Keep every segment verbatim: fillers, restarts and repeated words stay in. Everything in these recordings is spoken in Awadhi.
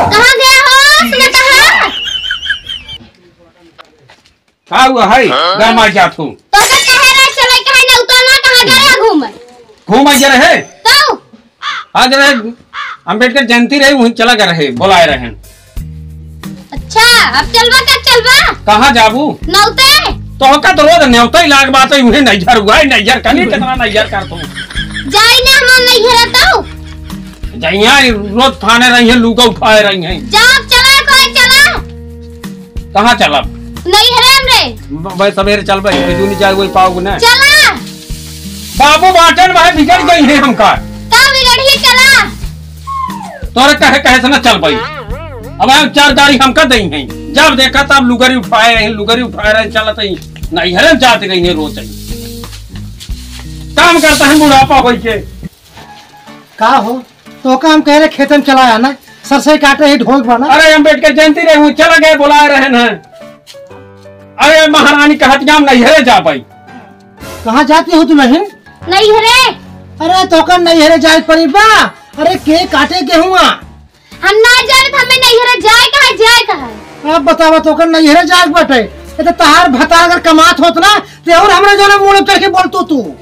कहाँ गया हो? सुना कहाँ? का हुआ है? हाँ? गरमाई जात हो। तो का कहे रहे चले, कहे ना उतर ना, कहाँ गया घूमे? घूमे गया रहे? तो? आज रहे, अम्बेडकर जयंती रहे, वहीं चला गया रहे, बुलाए रहे। अच्छा, अब चलबा, कब चलबा? कहाँ जाबू? नौते। तो का तो रोज न्योते लाग बात है, उन्हें नैहर हुआ है, नैहर कनी कितना नैहर कर तू। जाई ना हमार नैहर तो। जइया रोज थाने रही है, लुगा उठाए रही है। जाओ, चला, कोई चला। कहाँ चलब? नैहरे में रे। ब-, भाई सवेरे चलबे, बिजू नहीं जाए, वही पाओगे ना। चला। बाबू बाटन भाई बिगड़ गई है हमका। का बिगड़ी, चला। तोरे कहे, कहे से ना चलबे। अब हम चार गाड़ी हमका दई हैं। जब देखा तब लुगरी उठाए रहे, लुगरी उठाए रहे, चलत ही। नैहरे में जात रही है रोज ही। काम करता है बुढ़ापा होई के। का हो, तोका हम कहे रहे खेतन चला आना, सरसोई काटे ही ढोक बना। अरे अम्बेडकर जयंती रहे, वो चला गए, बुलाए रहे न। अरे महारानी कहत कि हम नैहरे जाबे। कहाँ जाती हो दुलहिन? नैहरे। अरे तोका नैहरे जाए परी बा। अरे के काटे गेहुआ? हम ना जाए, हमें नैहरे जाए का है, जाए का है। अब बतावा तोका नैहरे जाए के बाटे। ये तो तहार भतार अगर कमात होत ना, ते और हमरा जोने मुंह पे चढ़ के बोलतो तू।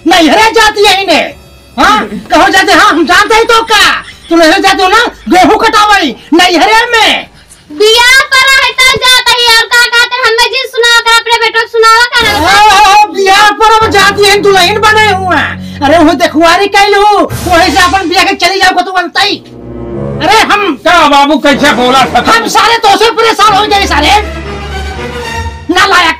नैहरे जाती है इन्हें। हाँ? कहो जाते, हाँ, हम जानते हैं तो का? तू नैहरे जाते हो ना, गेहूं कटावई, नैहरे में। बियाह पर है तब जाता ही, और का कहते हैं, हमें जिन सुनावा कर, अपने बेटों को सुनावा कर। ओ, बियाह पर अब जाती है, दुलहिन बने हुआ। अरे वो देखुआरी कैलू, वहीं से अपन बियाह के चली जाओ को तू बनता ही। अरे हम का बाबू कैसे बोला था? हम सारे तो से परेशान हो गए सारे। नालायक।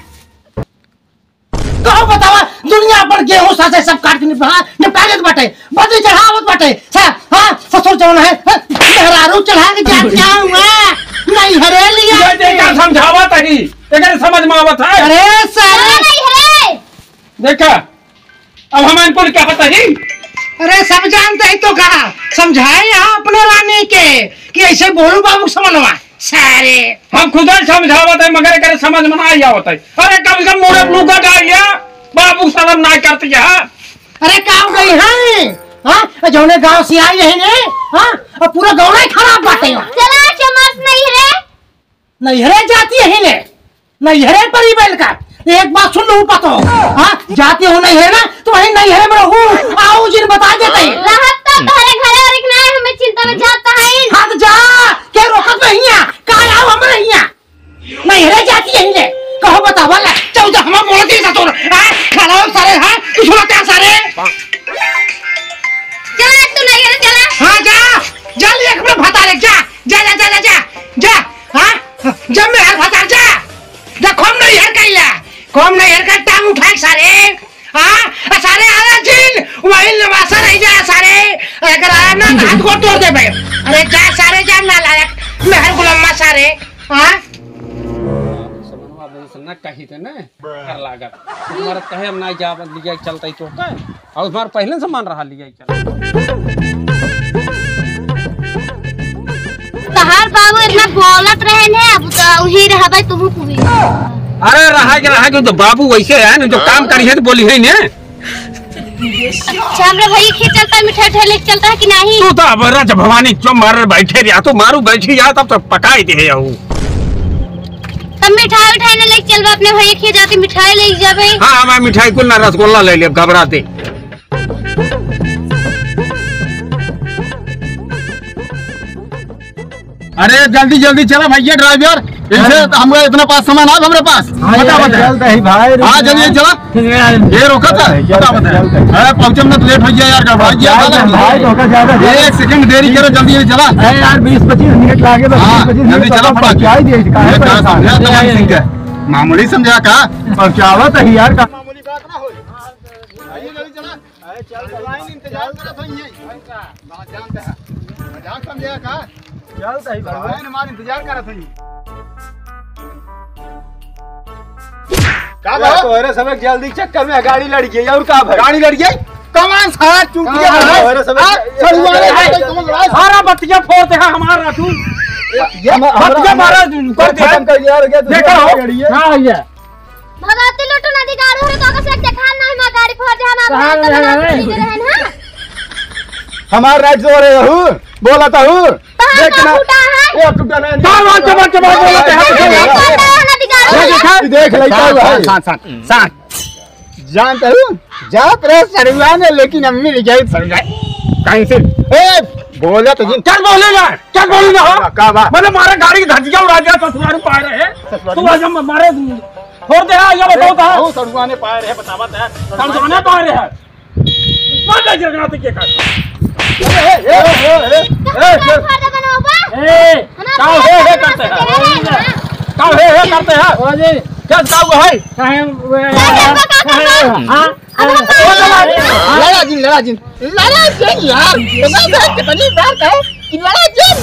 कहो बतावा, दुनिया भर गेहूं साथे सब काट के निपटा, निपटा देत बाटे, बदरी चढ़ावत बाटे, सा-, हाँ, ससुर जौन है, हाँ, मेहरारू चढ़ा के जात क्या हुआ? नैहरे लिया ये के। देखा समझावत ही, एकरे समझ में आवत है? अरे सारे। नैहरे। देखा, अब हम इनको क्या बताई? अरे सब जानते ही तो कहा, समझाए यहाँ अपने रानी के कि ऐसे बोलू बाबू समझवा। सारे। हम खुदे समझावत है, मगर एकरे समझ में ना आई आवत है। अरे, कम से कम मुड़े लुगा डाल लिया, बाबू शर्म ना करती है। अरे, का हो गई है? हाँ? जौने गांव से आई है ने, हाँ? अब पूरा गांव ही खराब बाटे। चला, चमास नैहरे। नैहरे जाती है ने, नैहरे परी बैल का। एक बात सुन लो, पतो। हाँ? जाती हो नैहरे ना, तो वहीं नैहरे में रहू। आओ जिन बता देते हैं। रहत तो तोहरे घरे और एक ना है, हमें चिंता में जाता है। हाँ, तो जा, के रोकत नहीं है, का आओ हमरे हिया। नैहरे जाती है ले, कहो बतावा ले, चौदह हमार मोड़ दी ससुर, हाँ, खड़ा हो सारे, हाँ, तू सुनाते हैं सारे। चला तू नैहरे चला। हाँ, जा, जा लिए अपने भतारे, जा, जा, जा, हाँ, जा मेहर भतार जा, जा कम नैहर कैला, कम नैहर का टांग उठाए सारे, हाँ, आ सारे आला जिन, वही लवासा रह जा सारे, अगर आया ना, हाथ गोड़ तोड़ देबे। अरे जा सारे, जा नालायक, मेहर गुलामा सारे, हाँ? समनवा अब उनसे ना कही थे ना, कर लागत। हमारा कहे हम ना जा, लिया चलता ही तो का? और हमारा पहले से मान रहा लिया चल। तहार बाबू इतना बोलत रहे ने, अब तो उही रहबे तुहू कुही। अरे रहा के, रहा के, तो बाबू वैसे है ना, जो काम करी है तो बोली है ने। अच्छा, हमरा भैया खेत चलता है, मिठाई उठाई लेके चलता है कि नहीं? तू तो अब रज भवानी जो मार बैठे रहा, तू मारू बैठी जा, तब तो पकाई दे हूँ। तब मिठाई उठाई ना लेके चलबा, अपने भैया खेत जाते मिठाई लेके जाबे। हाँ, मैं मिठाई कुल ना रसगुल्ला ले लेब, घबराते। अरे जल्दी जल्दी चला भैया ड्राइवर, इनसे अरे। तो हमका इतना पास सामान आ हमरे पास। हाँ, बता, यार, बता। चलता ही भाई, रुक हाँ, जल्दी यार। चला। ठीक है यार। ये रोका था? चलता ही, बता, चलता ही, बता। चलता ही। अरे पहुँचे में तो लेट हो गया यार, गड़बड़ा गया, ज्यादा गलत हो गया। भाई, धोखा ज्यादा दे। एक सेकंड देरी करो, जल्दी जल्दी चला। अरे यार, बीस पच्चीस मिनट लागे बस, हाँ, बीस पच्चीस जल्दी मिनट चला, तो पहुँचा ही दे, काहे ये कहाँ परेशान? समझा तुम्हारी सिंह का? मामूली समझा का? पहुँचावा तो ही यार का। मामूली बात ना होई। आइए, जल्दी चला। अरे चल, चल, लाइन इंतजार करत हई यहीं। बात जानते हैं। मजाक समझेगा का? चल सही बात। लाइन हमार इंतजार करत हई। का अरे बा? तोहरे सब जल्दी चक्कर में गाड़ी लड़ गई और का भाई? गाड़ी लड़ गई? कमान सारा चूतिया कहाँ है? तोहरे सब आ, ये सरुआ रे, ये सारा बतिया फोड़ दे हमारा तू। ये हम, हमरा, बतिया मारा तू, कर दे। खत्म कर दिया, रुक जा, तू देखा हो? गाड़ी है। हाँ भैया। भगवती लुटू नदी गाड़ू है, तो ओकर से देखाल नाही, मार गाड़ी फोड़ दे, हमार कहाँ भाई तो गया हमार है? पीछे रहे ना। हमार राइट जोर है, रहू। बोला तो हूँ। कहाँ देख का ना। फूटा है? ये टूटा ना। बार बार चबा चबा बोला तो है। ये टूटा है, ना दिखा रहा है। ये देखा? ये देख ले, क्या हुआ है? शांत, शांत, शांत। जानता हूँ, जात रहे सड़ुआ ने, लेकिन अम्मी ले गई सड़ुआ। Cancel। ए, बोला तो जिन। क्या बोलेगा? क्या बोलेगा, हाँ? का बा? मतलब, मारा गाड़ी की धज्जियाँ उड़ा दिया, ससुराल में पाए रहे। ससुराल तू में? आज हम मारे, छोड़ दे, हाँ, ये बताओ तो, हाँ। ओ, सड़ुआ ने पाए रहे, बतावा तो, हाँ। सड़ुआ ने पाए रहे। मार दे, जगह पे क्या कर? ए, ए, ए, ए, ए, ए। फायदा बनाओ बा? ए, हमारा का हे, हे फायदा करते हैं? बनाओ बा? का हे, हे करते हैं? ओ जी। क्या, क्या हुआ है? काहे, वे, क्या, क्या, क्या, क्या, क्या? हाँ? अरे, अरे, अरे, अरे, लड़ा जिन, लड़ा जिन, लड़ा जिन यार। तो मैं, मैं कितनी बार कहूँ कि लड़ा जिन।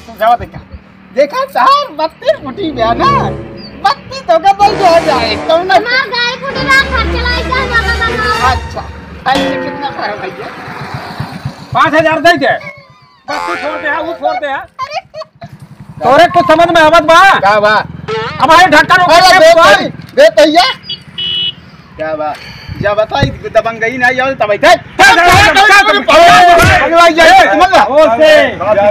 समझावा देखा। देखा साहब, बत्ती फूटी बा ना, बत्ती तो का बंद हो जाए, कौन ना? हमार गाड़ी फूटी बा, घर चलाई का, बाबा, बाबा। अच्छा, अच्छा, कितना खराब भैया? पाँच हजार दे दे। बत्ती फोड़ दे, वो फोड़ दे। अरे। तोरे कुछ समझ में आवत बा? का बा? अब भाई ढक्कन उठा अरे, के दे ऊपर। भाई, दे भैया। क्या बा? जब बताई दबंगई ना आई, तब आई। थे, थे, थे, थे, थे, थे, थे, थे, थे, समझ ला? ओ से। ज्यादा।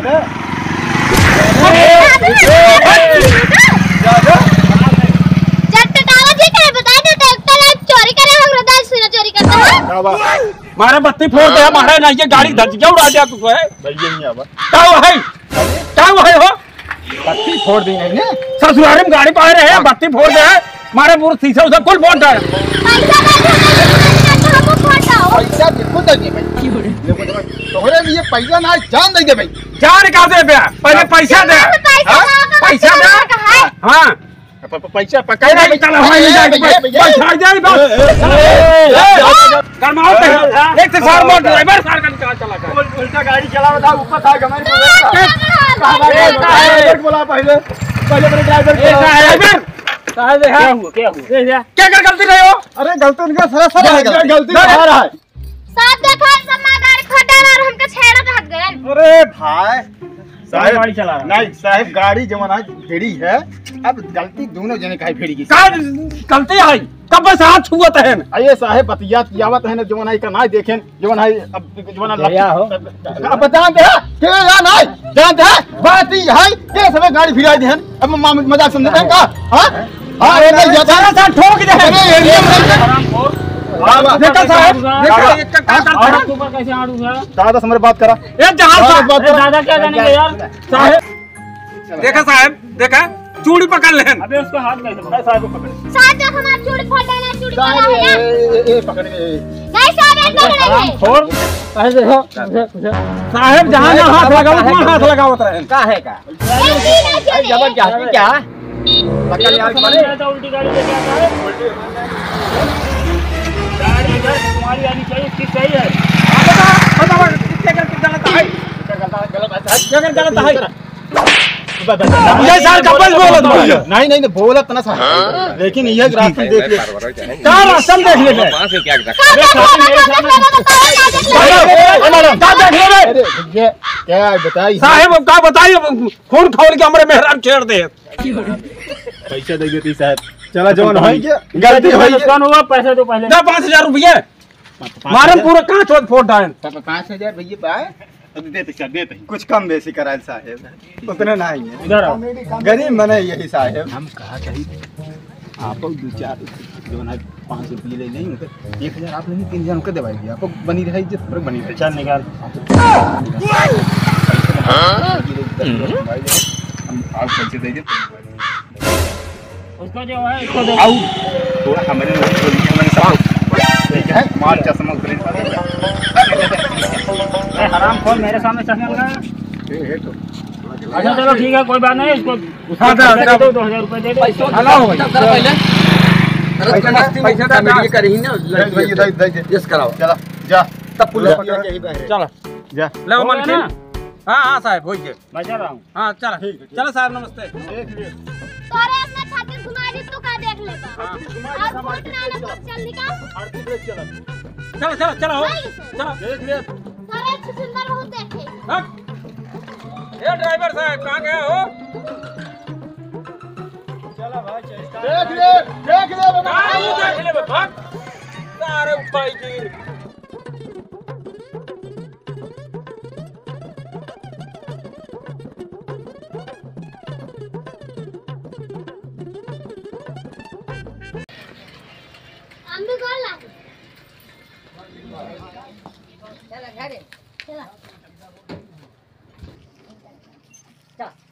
ज्यादा। जब टटावा जी के बताए थे, ट्रैक्टर लाइट चोरी करे, हम रोदा सुना चोरी करता है। क्या बा? मारे बत्ती फोड़ दे, मारे ना, ये गाड़ी धज्जियाँ उड़ा दिया तू है। भैया नहीं आवा। क्या हुआ है? क्या हुआ है हो? बत्ती फोड़ दी नहीं ने। ससुराल में गाड़ी पाए रहे, हाँ। बत्ती फोड़ दे, मारे पूरा शीशा उशा कुल फोड़ दे। पैसा दे दे, पैसा दे दे, हमको फोड़ दो। पैसा बिल्कुल दे दे भाई। देखो, देखो, तोहरे लिए पैसा ना, जान दे दे भाई। जान का दे बे? पहले पैसा दे। पैसा हाँ? दे, पैसा दे। पैसा दे। हाँ। प-, प-, पैसा पकड़ ए, चला, वहीं ले जाके भैया, भैया। पैसा दे, बस। ए, ए, ए, ए, ए, ए, गरमाओ तो है। एक तो सार मोर ड्राइवर सार का निकाल चला गया। उल-, उल्टा गाड़ी चलावा था, ऊपर था, हमारे को बोला। कहाँ भाग रहे हो? ड्राइवर बोला पहले, पहले अपने ड्राइवर को ए, बोला। साहब। ड्राइवर। साहब, देखा। क्या हुआ, क्या हुआ? देखा। क्या कर गलती रहे हो? अरे, गलती उनका सरासर है, गलती। गलती तुम्हारा है। साहब, देखा, सब मार गाड़ी फटा रहा और हमके छेड़ा भाग गए। अरे भाई, साहब, गाड़ी चला रहा। नहीं, साहब, गाड़ी जवन आज भिड़ी है, अब गलती दोनों जने का है भिड़ी की। का गलती है? कब से हाथ छुअत है? अरे साहब, बतियात कियावत है ना, जवन आई का ना देखें, जवन आई, अब जवन लग-, हो। अब जानते हैं, के या नहीं, जानते हैं, बात ही है, के समय गाड़ी भिड़ा दे हैं, अब मा-, मजाक समझते हैं का? हाँ? हाँ, ये नहीं जाता। साला साथ ठोक दे। अरे, ये नहीं जाता। वाह, वाह। देखा साहब, देखा, एक का कान आठ ऊपर कैसे आठ हुआ? दादा से हमारे बात करा। ए, जहाँ दादा से साहब, बात करा। दादा क्या जानेंगे यार? साहब, देखा साहब, देखा, चूड़ी पकड़ लेहन। अबे उसको हाथ कैसे पकड़ा? साहब को पकड़। साहब देख हमार चूड़ी फट गया, चूड़ी साहब, पकड़ा है ना? ए, ए, ए, पकड़ ले। नहीं साहब, एक पकड़ ले। और ऐसे हो, ऐसे, ऐसे। साहब जहाँ ना हाथ लगावत, वहाँ हाथ लगावत रहेन। का है का? ए, जी, नहीं, जी, नहीं। जबरदस्ती क्या? पकड़ यार, समझ में आता, उल्टी गाड़ी लेके आता है। गाड़ी इधर तुम्हारी आनी चाहिए, इसकी सही है। हाँ, बता, बता, बता, कितने करके गलत है? कितने करके गलत है? क्या करके गलत है? मुझे सार कब से बोलत बा? नहीं, नहीं, नहीं, बोलत ना साहब। लेकिन ये रास्ता देख ले। का रास्ता देख ले बे? पाँच से क्या करता? का देख ले बे? का देख ले बे? अरे, ये क्या बताई? साहेब, अब का बताई? अब खून खोल के हमरे मेहरान छेड़ दे। पैसा दे देती साहब। चला, जवन होई गया, गलती होई गया। नुकसान हुआ, पैसा दो पहले। दे पाँच हजार रुपया। पाँच, पाँच मारम हजार। पूरा कांच वाच फोड़ डायन। पापा, पाँच हजार भैया पाए? अभी दे तो, दे तो। कुछ कम बेसी कराए साहेब, उतने ना ही है। इधर आओ। गरीब मने यही साहेब। हम कहा कही, आप दो चार, जो ना पाँच रुपये ले लेंगे, तो एक हजार आप लेंगे, तीन हजार उनके दे भाई, आपको बनी रहे इज्जत, पर बनी रहे। चल निकाल। हम आप पैसे दे दे। उसको जो है, इसको दे। आउ, थोड़ा हमारे लोग को लिए, हमारे सब ठीक है, माल चश्मा उतरे। ए, हराम खोर, मेरे सामने चश्मा लगा। ए, ए, तो थोड़ा जला। अच्छा, चलो, ठीक है, कोई बात नहीं, इसको हाँ, दे, दे, दे। दो हजार रुपये दे दो। पैसा हेलो। दे, दे, पहले। पैसा दे, पैसा दे, दे। करी ना, दे, दे, दे, दे। Yes कराओ। चला, जा। तब पुलिस जा। पकड़ के ही बाहर। चला। जा। ले, हो गया ना? हाँ, हाँ, साहब, हो गया। मैं जा रहा हूँ। हाँ, चला। ठीक है, ठीक। चला साहब, नमस्ते। देख लिए। तोरे अपने खातिर घुमा दी, तू का देख लेता? हाँ। और घुमा दे, और घुमा दे, घुमा दे, चल निकाल। और ठीक है, चला। चला, चला, चला, हो। नहीं, सर। चला। देख लिए। तोरे से सुंदर बहुत देखे। हट। ए, driver साहब, कहाँ गया हो? चला भाई, चल। देख लिए, देख लिए, बाबा। कहाँ वो देख ले, भाग। सारे उपाय की। चला घरे, चला। चल।